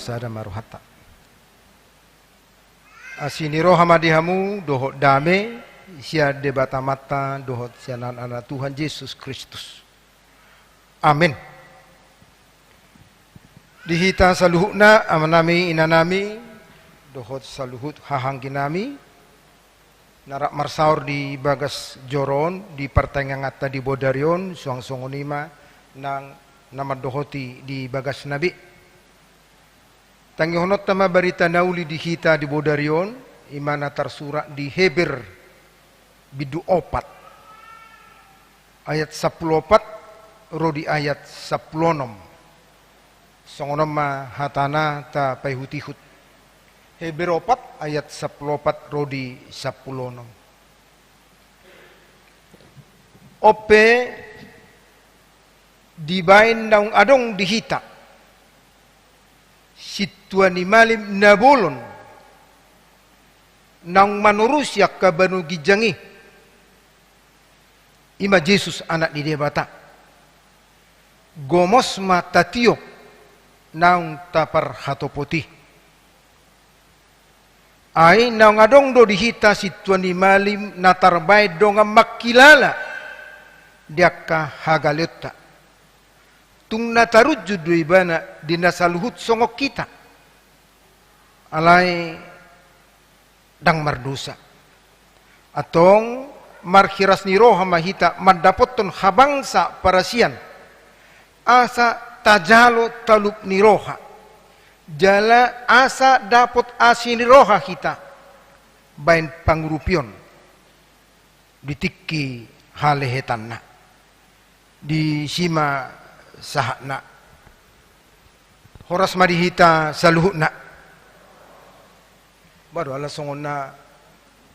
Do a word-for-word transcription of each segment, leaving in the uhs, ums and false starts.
Sada ma rohanta. Asi ni roha ma di hamu dohot dame sian Debata Amanta dohot sian Anakna Tuhan Jesus Kristus. Amen. Di hita saluhutna, amanami, inanami, dohot saluhut hahaangginami, na rap marsaor di bagas joro on, di partangianganta di bodari on, suang songon i ma nang na mandohoti di bagasna be. Tangihononta ma barita na uli di hita di bodari on, i ma na tarsurat di Heber bindu opat, ayat sampulu opat ro di ayat sampulu onom. Songon on ma hatana tapaihutihut. Heber opat ayat sampulu opat ro di sampulu onom. On pe dibaen naung adong di hita sintua ni malim na bolon naung manorusi angka banua ginjang i, i ma Jesus Anak ni Debata. Gomos ma tatiop naung taparhatopot i. Ai naung adong do di hita sintua ni malim na tarbaen dongan mangkilala di angka hagaleonta. Tung na tarunjun do ibana di na saluhut songon hita. Alai ndang mardosa. Antong marhiras ni roha ma hita mandapothon habangsa parasian, asa tajalo talup ni roha, jala asa dapot asi ni roha hita baen pangurupion di tingki halehetanna. Disi ma sahatna. Horas ma di hita saluhutna. Baru ala songon na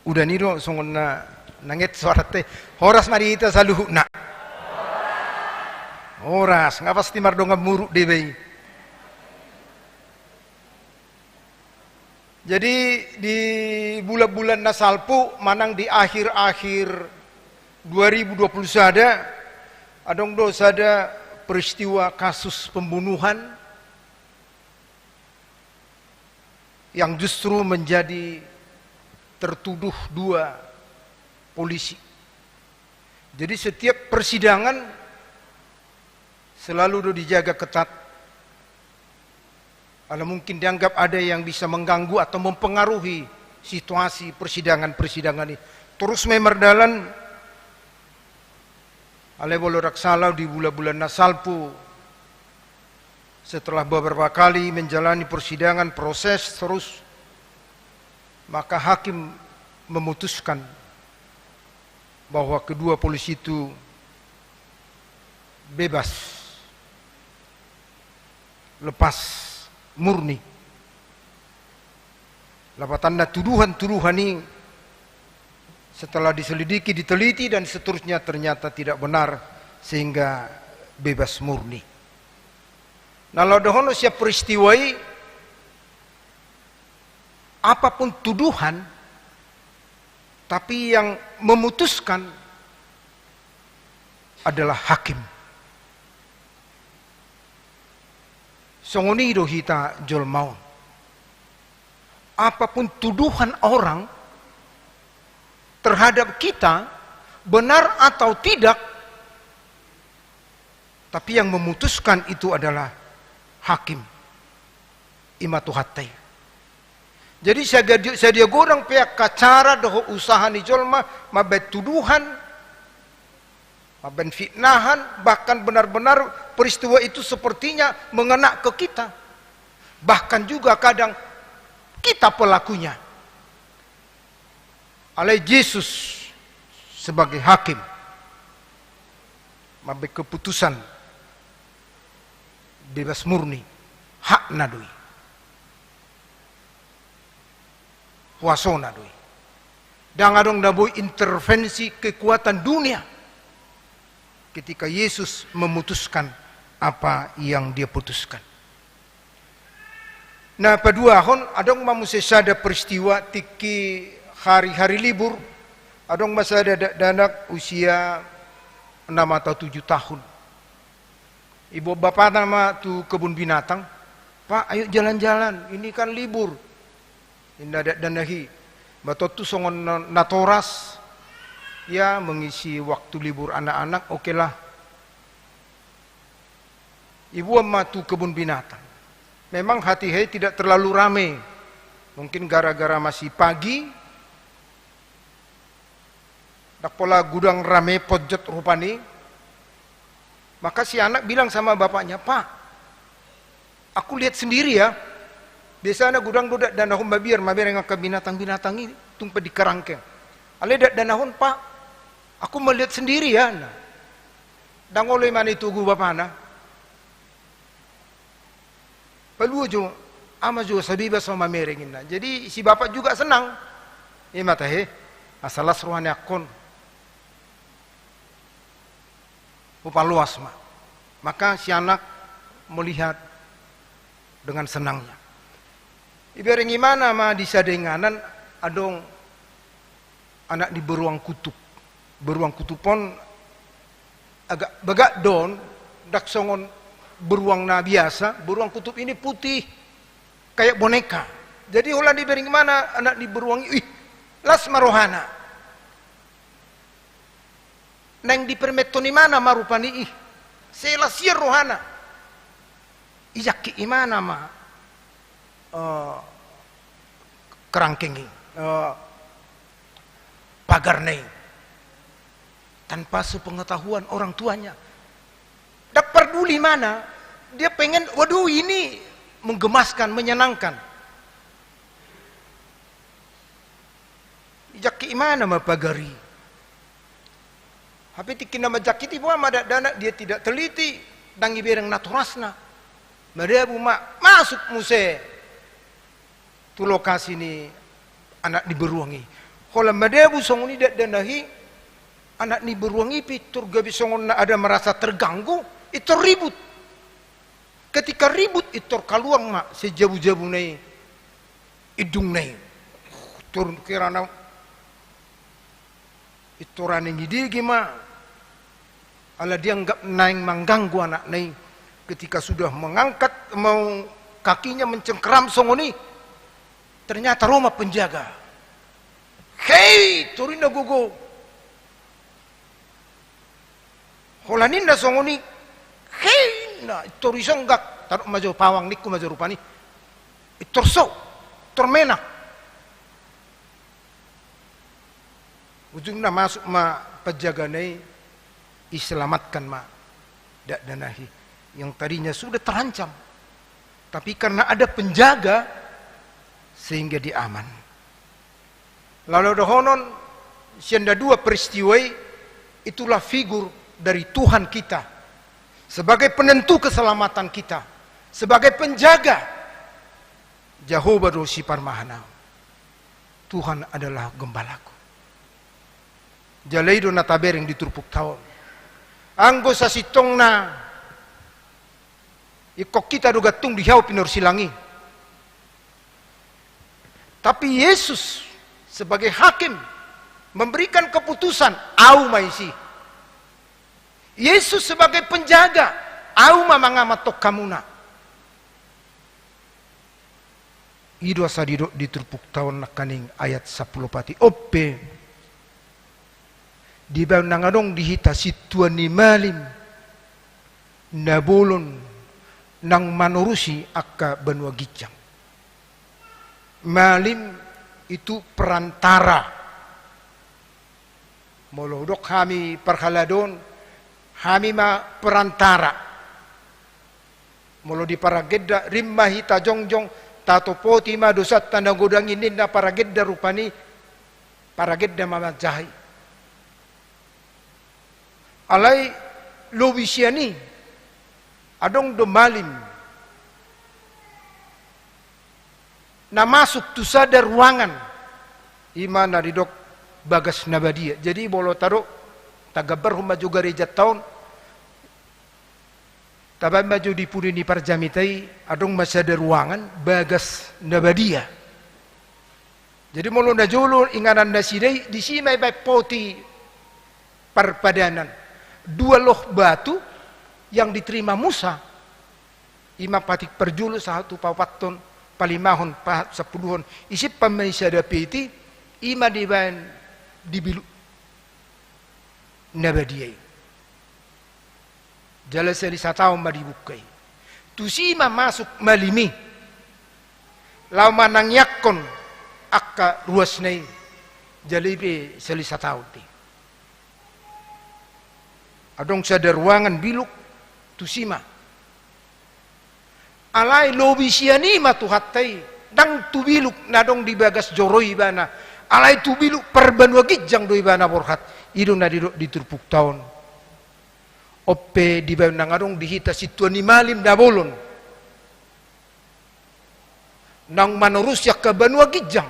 udan i do, songon na nanget soaranta i. Horas ma di hita saluhutna. Horas, nga pasti mardongan muruk deba i. Jadi, di bulan-bulan na salpu manang di akhir-akhir dua ribu dua puluh sada, adong do sada peristiwa kasus pembunuhan yang justru menjadi tertuduh dua polisi. Jadi, setiap persidangan selalu do dijaga ketat. Ala mungkin dianggap ada yang bisa mengganggu atau mempengaruhi situasi persidangan-persidangan i. Torus ma i mardalan, alai molo ndang sala di bulan-bulan na salpu, setelah beberapa kali menjalani persidangan, proses terus, maka hakim memutuskan bahwa kedua polisi itu bebas, lepas, murni. Lapatanna, tuduhan-tuduhan i setelah diselidiki, diteliti, dan seterusnya, ternyata tidak benar, sehingga bebas murni. Na laho dohonon sian peristiwa i, apapun tuduhan, tapi yang memutuskan adalah hakim. Songon i do hita jolma on. Apapun tuduhan orang terhadap kita, benar atau tidak, tapi yang memutuskan itu adalah hakim. I ma Tuhanta i. Jadi, sadia, sadia godang pe angka cara dohot usaha ni jolma mambaen tuduhan, mambaen fitnahan, bahkan benar-benar peristiwa itu sepertinya mengena ke kita. Bahkan juga kadang kita pelakunya. Alai Jesus sebagai hakim mambaen keputusan bebas murni, hakna do i, kuasona do i. Ndang adong na boi intervensi kekuatan dunia ketika Yesus memutuskan apa yang Dia putuskan. Na paduahon, adong ma muse sada peristiwa tingki hari-hari libur, adong ma sada dakdanak usia enam atau tujuh tahun. Diboan bapana ma tu kebun binatang, "Pak, ayo jalan-jalan, ini kan libur," ninna dakdanak i. Ba tontu songon na-, natoras, ya, mengisi waktu libur anak-anak, oke lah. Diboan ma tu kebun binatang. Memang hatiha i tidak terlalu rame. Mungkin gara-gara masih pagi, ndang pola godang rame ponjot rupani. Maka si anak bilang sama bapaknya, "Pak, aku lihat sendiri ya. Biasana godang do dakdanak on mabiar mamereng angka binatang-binatang i, tung pe di kerangkeng. Alai dakdanak on, Pak, aku melihat sendiri ya," ninna. Ndang olo imana ditogu bapana. Palua jo, "Au ma jo asa bebas au mamereng," ninna. Jadi si bapak juga senang. "I ma tahe, asa las roha ni angkon." Hupaloas ma. Maka si anak melihat dengan senangnya. Dibereng imana ma di sada inganan adong anak ni beruang kutub. Beruang kutub on agak bagak do on, ndang songon beruang na biasa. Beruang kutub ini putih, kayak boneka. Jadi holan dibereng imana anak ni beruang i, ih, las ma rohana. Naeng dipermaenhon imana ma rupani i. Sai las hian rohana. Dijangkit imana ma, eh, kerangkeng i, eh, pagarna i. Tanpa sepengetahuan orang tuanya. Ndang parduli imana, dia pengen, waduh, ini menggemaskan, menyenangkan. Dijangkit imana ma pagar i. Hape tingki na manjangkit i, boha ma dakdanak, dia tidak teliti, ndang dibereng natorasna. Madabu ma, masuk muse tu lokasi ni anak ni beruang i. Holan madabu songon i dakdanak i, anak ni beruang i pintor gabe songon na ada merasa terganggu, pintor ribut. Ketika ribut, pintor kaluar ma sian jabu-jabuna i indungna i. Pintor kira na, pintor naeng didege ma. Ala dianggap naeng mengganggu anakna i. Ketika sudah mengangkat, mau kakinya mencengkeram songon i, ternyata ro ma penjaga. "Hei, torinna gogo. Holan ninna songon i, hei," ninna, "pintor isonggak, tadok ma jo pawang ningku ma jo rupani." Pintor so, pintor menak. Ujungna masuk ma penjagana i, diselamatkan ma dakdanak i yang tadinya sudah terancam. Tapi karena ada penjaga, sehingga dia aman. Lalu dohonon, sian na dua peristiwa i, itulah figur dari Tuhan kita sebagai penentu keselamatan kita, sebagai penjaga. Jahowa do siparmahan au. Tuhan adalah gembalaku. Jala i do na tabereng di turpukta on. Anggo sasintongna, ingkon hita do gantung di hau pinarsilang i. Tapi Yesus sebagai hakim memberikan keputusan, au ma isi. Yesus sebagai penjaga, au ma mangamathon hamuna. I do asa didok di turpukta on nangkaning ayat sampulu opat i, on pe dibahen nang adong di hita sintua ni malim na bolon nang manorusi angka banua ginjang. Malim itu perantara. Molo hudok hami parhalado on, hami ma perantara. Molo di paragenda, rim ma hita jongjong, tatopoti ma dosanta na godang i ninna paragenda, rupani paragenda ma manjaha i. Alai lobi sian i, adong do malim na masuk tu sada ruangan, i ma na didok bagas na badia. Jadi molo tadok, tagambarhon ma jo garejanta on, tabaen ma jo di pudi ni parjamita i, adong ma sada ruangan bagas na badia. Jadi molo najolo inganan nasida i, disi ma dibaen poti parpadanan. Dua loh batu yang diterima Musa, I ma patik parjolo sahat tu paopathon, palimahon, pasampuluhon. Isimpan ma i sada peti, i ma dibaen di biluk na badia i. Jala sali sataon ma dibuka i. Tusi ma masuk malim i laho manangiangkon angka ruasna i. Jala i pe sali sataon do i. Adong sada ruangan biluk tusi ma. Alai lobi sian i ma Tuhanta i, ndang tu biluk na adong di bagas joro i ibana, alai tu biluk parbanua ginjang do ibana borhat. I do na didok di turpukta on. On pe dibaen nang adong di hita sintua ni malim na bolon naung manorusi angka banua ginjang.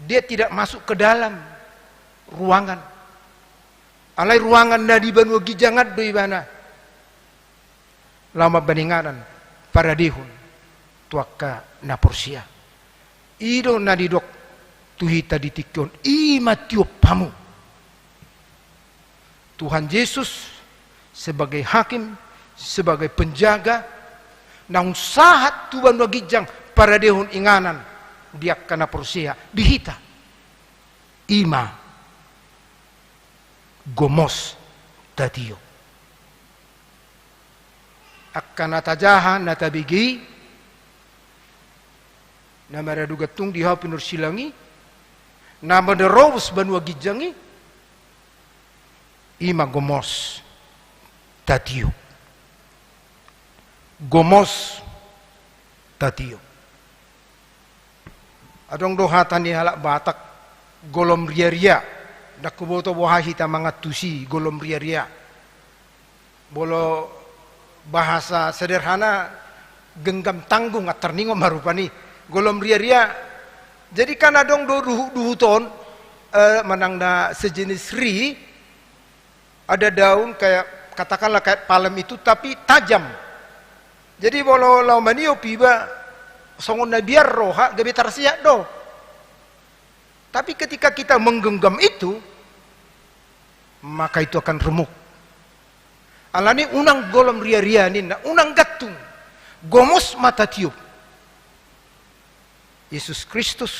Dia tidak masuk ke dalam ruangan. Alai ruangan na di banua ginjang an do ibana laho mambaen inganan, paradehon tu angka na porsea. I do na didok tu hita di tingki on, i ma tiop hamu. Tuhan Jesus sebagai hakim, sebagai penjaga, naung sahat tu banua ginjang paradehon inganan di angka na porsea, di hita. I ma gomos tatiop. Angka na tajaha, na tabege i, na maradu gantung di hau pinarsilang i, na manerobus banua ginjang i, i ma gomos tatiop. Gomos tatiop. Adong do hata ni halak Batak, golom riaria. Ndang huboto boha hita mangantusi golom riaria. Molo bahasa sederhana, genggam tanggung, antar ningot ma rupani. Golom riaria. Jadi kan adong do duhut-duhut on, eh, manang na sejenis ri, ada daun kayak, katakanlah kayak palem itu, tapi tajam. Jadi molo laho maniop iba, songon na biar roha, gabe tarsiat do. Tapi ketika kita menggenggam itu, maka itu akan remuk. Alani unang golom riaria ninna, unang gantung. Gomos ma tatiop. Yesus Kristus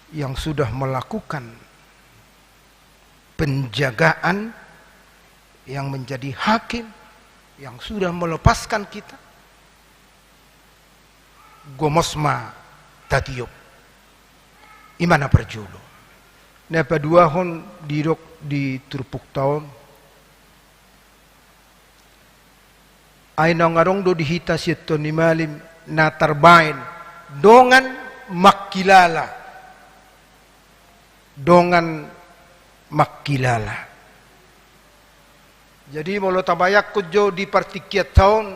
yang sudah melakukan penjagaan, yang menjadi hakim, yang sudah melepaskan kita, gomos ma tatiop. I ma na parjolo. Na paduahon didok di turpukta on, ai naung adong do di hita sintua ni malim na tarbaen dongan mangkilala. Dongan mangkilala. Jadi molo tabayangkon jo di partingkianta on,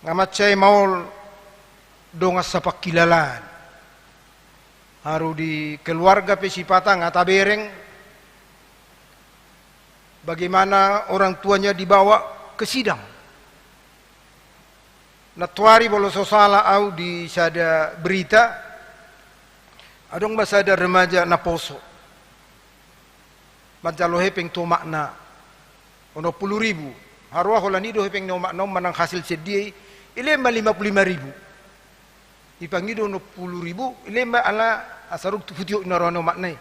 nga mansai maol dongan sapangkilalaan. Haru di keluarga pe sipata nga tabereng bagaimana orang tuanya dibawa ke sidang. Nantoari molo so sala au di sada berita, adong ma sada remaja naposo manjalo hepeng tu omakna onom pulu ribu. Haroa holan i do hepeng ni omakna on manang hasil sian dia i, ilehon ma lima pulu lima ribu. Ipangido onom pulu ribu, ilehon ma ala asa ro tu hutihot na roha ni omakna i.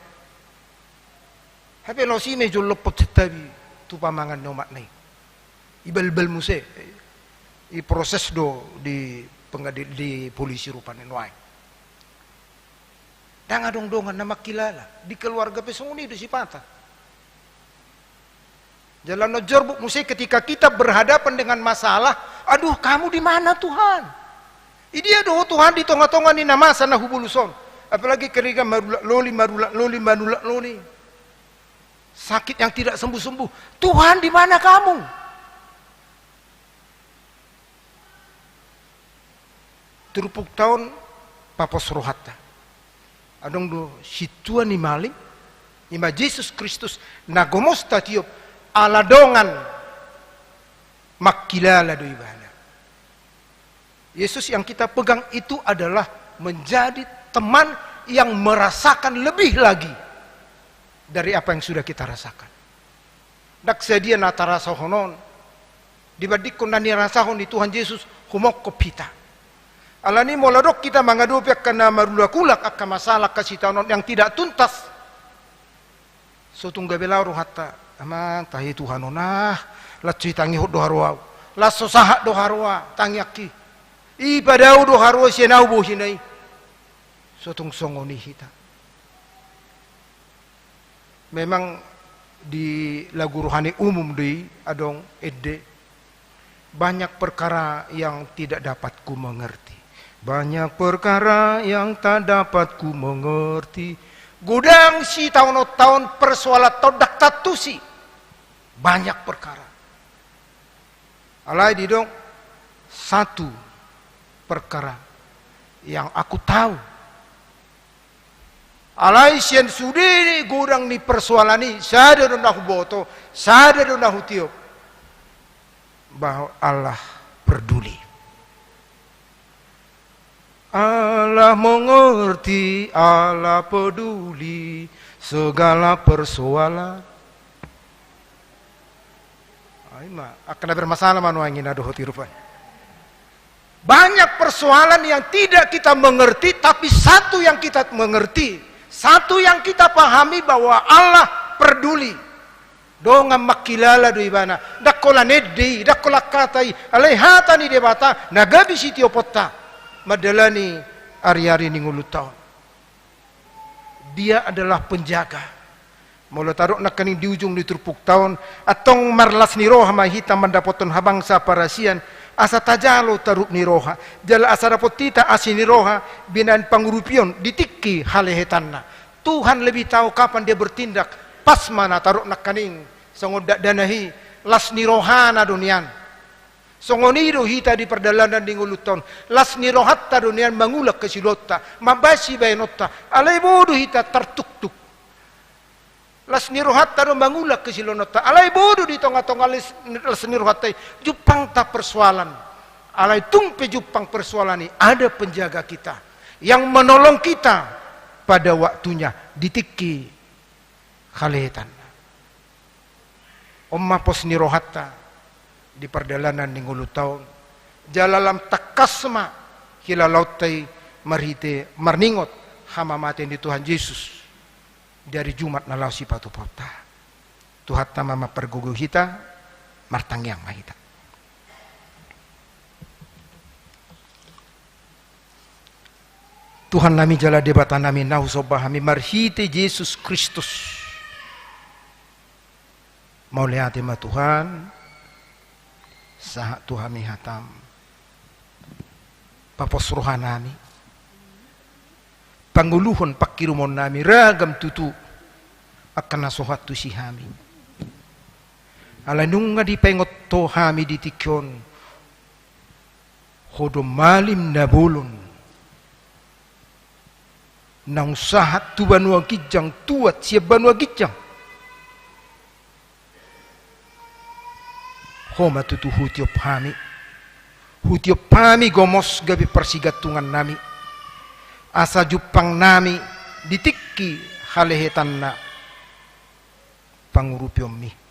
Hape laos i ma i jolo lompot santabi tu pamangan ni omakna i. Ibalbal muse. I proses do di pengadil, di polisi rupani nuaeng. Ndang adong dongan na mangkilala. Di keluarga pe songon i do sipata. Jala na jorbut muse ketika kita berhadapan dengan masalah, aduh, kamu di mana, Tuhan? Idia do ho, Tuhan, di tonga-tonga ni na masa na hubolus on? Apalagi ketika marulak loli, marulak loli, marulak loli. Sakit yang tidak sembuh-sembuh. Tuhan, di mana kamu? Turpukta on papos rohanta. Adong do sintua ni malim, i ma Jesus Kristus, na gomos tatiop, ala dongan mangkilala do ibana. Yesus yang kita pegang itu adalah menjadi teman yang merasakan lebih lagi dari apa yang sudah kita rasakan. Ndang sadia na tarasahon on dibandingkon na nirasahon ni Tuhan Jesus humongkop hita. Alani molo adong hita mangadopi angka na marulak-ulak, angka masalah, angka sitaonon yang tidak tuntas, so tung gabe laho rohanta, "Amang, tahe Tuhan on ah, las so itangihon do haroa au, las so sahat do haroa tangiangki, ipadao do haroa sian au bohina i." So tung songon i hita. Memang di lagu rohani umum do i adong ende, "Banyak perkara yang tidak dapat ku mengerti. Banyak perkara yang tak dapat ku mengerti." Godang sitaonon-taon, persoalan-taon ndang taantusi. Banyak perkara. Alai didok, "Satu perkara yang aku tahu." Alai sian sude godang ni persoalan i, sada do na huboto, sada do na hutiop, bahwa Allah peduli. Allah mengerti, Allah peduli segala persoalan. Ai ma, angka na bermasalah ma nuaeng i na dohot i rupani. Banyak persoalan yang tidak kita mengerti, tapi satu yang kita mengerti, satu yang kita pahami, bahwa Allah peduli. Dongan mangkilala do Ibana, ndang holan ende i, ndang holan hata i, alai hata ni Debata na gabe sitioponta mandalani ari-ari ni ngolunta on. Dia adalah penjaga. Molo tadok nangkaning di ujung ni turpukta on, antong marlas ni roha ma hita mandapothon habangsa parasian, asa tajalo tarup ni roha, jala asa dapot hita asi ni roha, binahen pangurupion di tingki halehetanna. Tuhan lebih tahu kapan Dia bertindak, pas ma na tadok nangkaning songon dakdanak i, las ni rohana do nian. Songon i do hita di pardalanan ni ngolunta on, las ni rohanta do nian mangulak hasiluaonta, mambahen sibahenonta, alai boi do hita tartuktuk. Las ni rohanta do mangulak hasiluaonta, alai boi do di tonga-tonga las, las ni rohanta i jumpangta persoalan. Alai tung pe jumpang persoalan i, ada penjaga kita yang menolong kita pada waktunya di tingki halehetanna. On ma pos ni rohanta di pardalanan ni ngolunta on, jala lam tangkas ma hilalaonta i marhite marningot hamamate ni Tuhan Jesus di ari Jumat na laho sipatupaonta. Tuhanta ma mampargogoi hita, martangiang ma hita. Tuhannami jala Debatanami na husomba hami marhite Jesus Kristus. Mauliate ma Tuhan, sahat tu hami hatam. Papos rohanami, pangoluhon pangkirumonnami ragam tutu angka na so huantusi hami. Alai nunga dipaingot Ho hami di tingki on, Ho do malim na bolon, naung sahat tu banua ginjang, tuat sian banua ginjang. Ho ma tutu hutiop hami, hutiop hami gomos gabe parsigantungannami, asa jumpangnami di tingki halehetanna pangurupionmi.